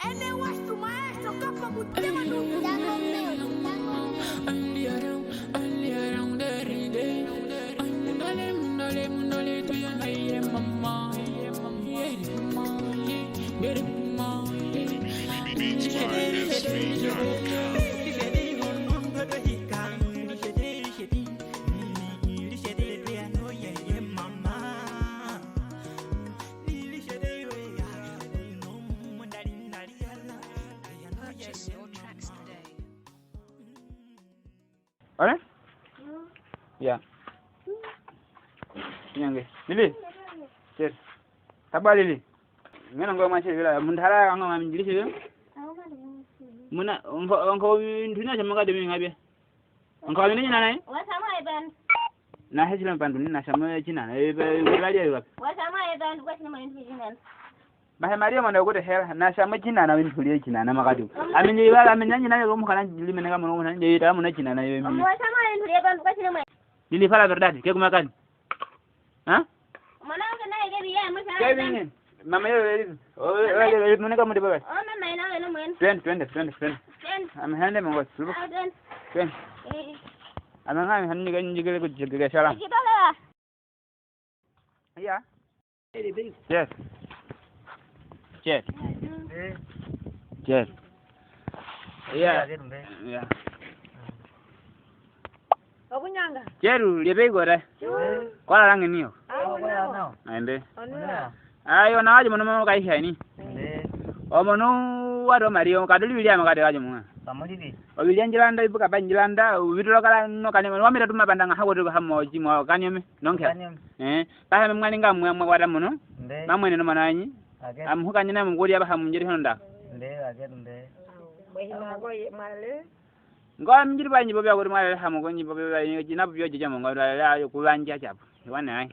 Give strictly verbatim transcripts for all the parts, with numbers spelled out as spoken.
Ene wastu maestro, kapa ku tema no. Purchase your tracks today. Ore? Ya. Nyange. Lili. Cer. Taba Lili. Ngena ngo ma cer bila. Mun tara ngo ma min jili cer. Muna, onko, onko ntunya sama ka demi ngabe. Onko mini nyinana e? Wa sama e ban. Na he sila bandu ni na sama e jinana. E ba, e ba dia e ba. Wa sama e ban, wa sama e jinana. Bahe Maria mwana kude hela, na sama jinana win tulie jinana makadu. Amini wala amini nyinana yo mukana jili meneka mono mukana jili ta muna jinana yo mi. Wa sama e tulie ban, wa sama e. Lili fala verdade, ke kuma kani? Ha? Mwanangu naye kebi ya mwisho. Kebi ni. Mama yo leli. O leli mwana ka mude baba. O mama ina wena mwana. Twende, twende, twende, twende. Twende. Amehende mongo. Lubu. Ah, twende. Twende. Eh. Amanga hani ga njigele ku jigele sala. Ikitola. Ya. Yes. Yes. Yes. Yeah. Yeah. Okunyanga. Jeru, liebe igore. Kwala langi niyo. Aende. Ayo na waje mono mono kai hani. Omono wado Maria, kaduli William kade waje mwa. Obili njilanda ibuka ba njilanda, ubitula kala no kani, wamira tuma bandanga hago to hamo jimo kani ome, nonke. Eh, taha me mwani nga mwa wada mono. Mamwene no mananyi. Am hukanyina munguri aba hamu njeri honda. Nde, ager nde. Ngo mi njiri ba nyibo bia kuri mwalele hamu ko nyibo bia nyi na bia jija mo ngo la yo kubanja chapu. Wane ai.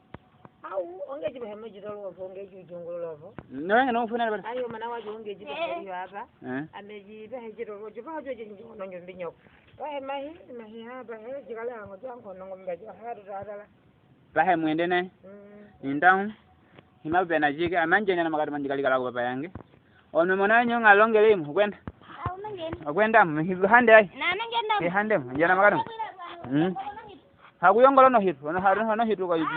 Au, onge jiba hemo jiro lo fo, onge ju jongolo lo fo. No, no funa ba. Ayo mana wa onge jiba hemo yo aba. Eh. Ame jiba he jiro lo jiba jo jin jo no nyumbi nyok. Wa he mahi, mahi ha ba he jigala ngo jo ngo no ngombe jo ha do da da la. Bahe mwende ne. Indaun. Hima bena jige, amanje na makadu manjikali kala ko papa yange. Ono mona nyo nga longele mu kwenda. Okwenda mu hande ai. Hande mu njana makadu. Mm. Hakuyongolo no hitu, ono haru no hitu kwa yuji.